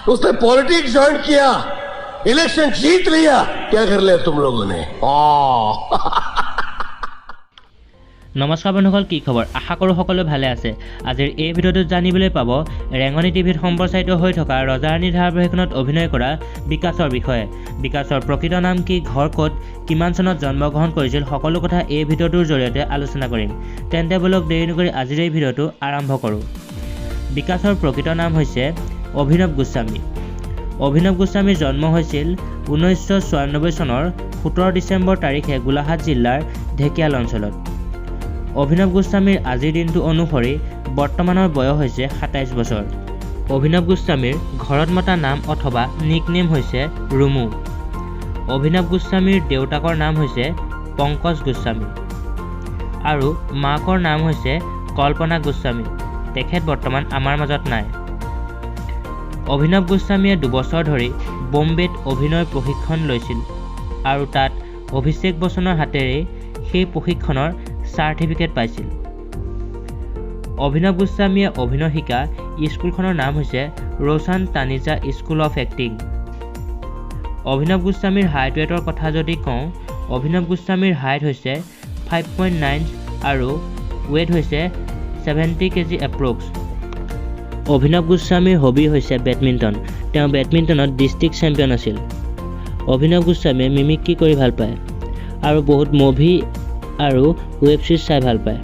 उसने politics join किया, election जीत लिया। क्या कर लिया तुम लोगों ने? নমস্কাৰ বন্ধুসকল, কি খবৰ? আশা কৰোঁ সকলোৱে ভালে আছে। আজিৰ এই ভিডিঅ'টোত জানিবলৈ পাব ৰেঙনি টিভিত সম্প্ৰচাৰিত হৈ থকা ৰজা ৰাণী ধাৰাবাহিকখনত অভিনয় কৰা বিকাশৰ বিষয়ে। বিকাশৰ প্ৰকৃত নাম কি, ঘৰ ক'ত, কিমান চনত জন্মগ্ৰহণ কৰিছিল, সকলো কথা এই ভিডিঅ'টোৰ জৰিয়তে আলোচনা কৰিম। তেন্তে ব'লক, দেৰি নকৰি আজিৰ এই ভিডিঅ'টো আৰম্ভ কৰোঁ। বিকাশৰ প্ৰকৃত নাম হৈছে অভিনৱ গোস্বামী। অভিনৱ গোস্বামীৰ জন্ম হৈছিল 1994 চনৰ 17 ডিচেম্বৰ তাৰিখে গোলাঘাট জিলাৰ ঢেকীয়াল অঞ্চলত। অভিনৱ গোস্বামীৰ আজিৰ দিনটো অনুসৰি বৰ্তমানৰ বয়স হৈছে 27 বছৰ। অভিনৱ গোস্বামীৰ ঘৰত মতা নাম অথবা নিকনেম হৈছে ৰুমু। অভিনৱ গোস্বামীৰ দেউতাকৰ নাম হৈছে পংকজ গোস্বামী আৰু মাকৰ নাম হৈছে কল্পনা গোস্বামী। তেখেত বৰ্তমান আমাৰ মাজত নাই। অভিনৱ গোস্বামীয়ে 2 বছৰ ধৰি বোম্বেত অভিনয় প্ৰশিক্ষণ লৈছিল আৰু তাত অভিষেক বচ্চনৰ হাতেৰেই সেই প্ৰশিক্ষণৰ চাৰ্টিফিকেট পাইছিল। অভিনৱ গোস্বামীয়ে অভিনয় শিকা স্কুলখনৰ নাম হৈছে ৰোশন তানিজা স্কুল অফ এক্টিং। অভিনৱ গোস্বামীৰ হাইট ৱেটৰ কথা যদি কওঁ, অভিনৱ গোস্বামীৰ হাইট হৈছে 5.9 আৰু ৱেট হৈছে 70 কেজি এপ্ৰক্স। অভিনৱ গোস্বামীৰ হবি হৈছে বেডমিণ্টন। তেওঁ বেডমিণ্টনত ডিষ্ট্ৰিক্ট চেম্পিয়ন আছিল। অভিনৱ গোস্বামীয়ে মিমিক্ৰি কৰি ভাল পায় আৰু বহুত মুভি আৰু ৱেব ছিৰিজ চাই ভাল পায়।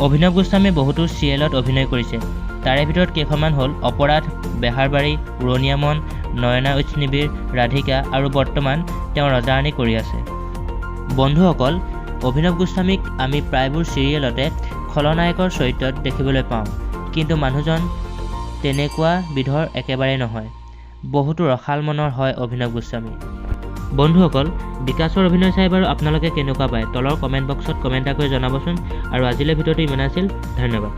অভিনৱ গোস্বামীয়ে বহুতো চিৰিয়েলত অভিনয় কৰিছে। তাৰে ভিতৰত কেইখনমান হ'ল অপৰাধ, বেহাৰবাৰী, উৰণীয়া মন, নয়না উইডছ নিবিড়, ৰাধিকা আৰু বৰ্তমান তেওঁ ৰজা ৰাণী কৰি আছে। বন্ধুসকল, অভিনৱ গোস্বামীক আমি প্ৰায়বোৰ চিৰিয়েলতে খলনায়কৰ চৰিত্ৰত দেখিবলৈ পাওঁ। কিন্তু মানুহজন তেনেকুৱা বিধৰ একেবাৰেই নহয়। বহুতো ৰসাল মনৰ হয় অভিনৱ গোস্বামী। বন্ধুসকল, বিকাশৰ অভিনয় চাই বাৰু আপোনালোকে কেনেকুৱা পায়, তলৰ কমেণ্ট বক্সত কমেণ্ট এটা কৰি জনাবচোন। আৰু আজিলৈ ভিডিঅ'টো ইমানে আছিল। ধন্যবাদ।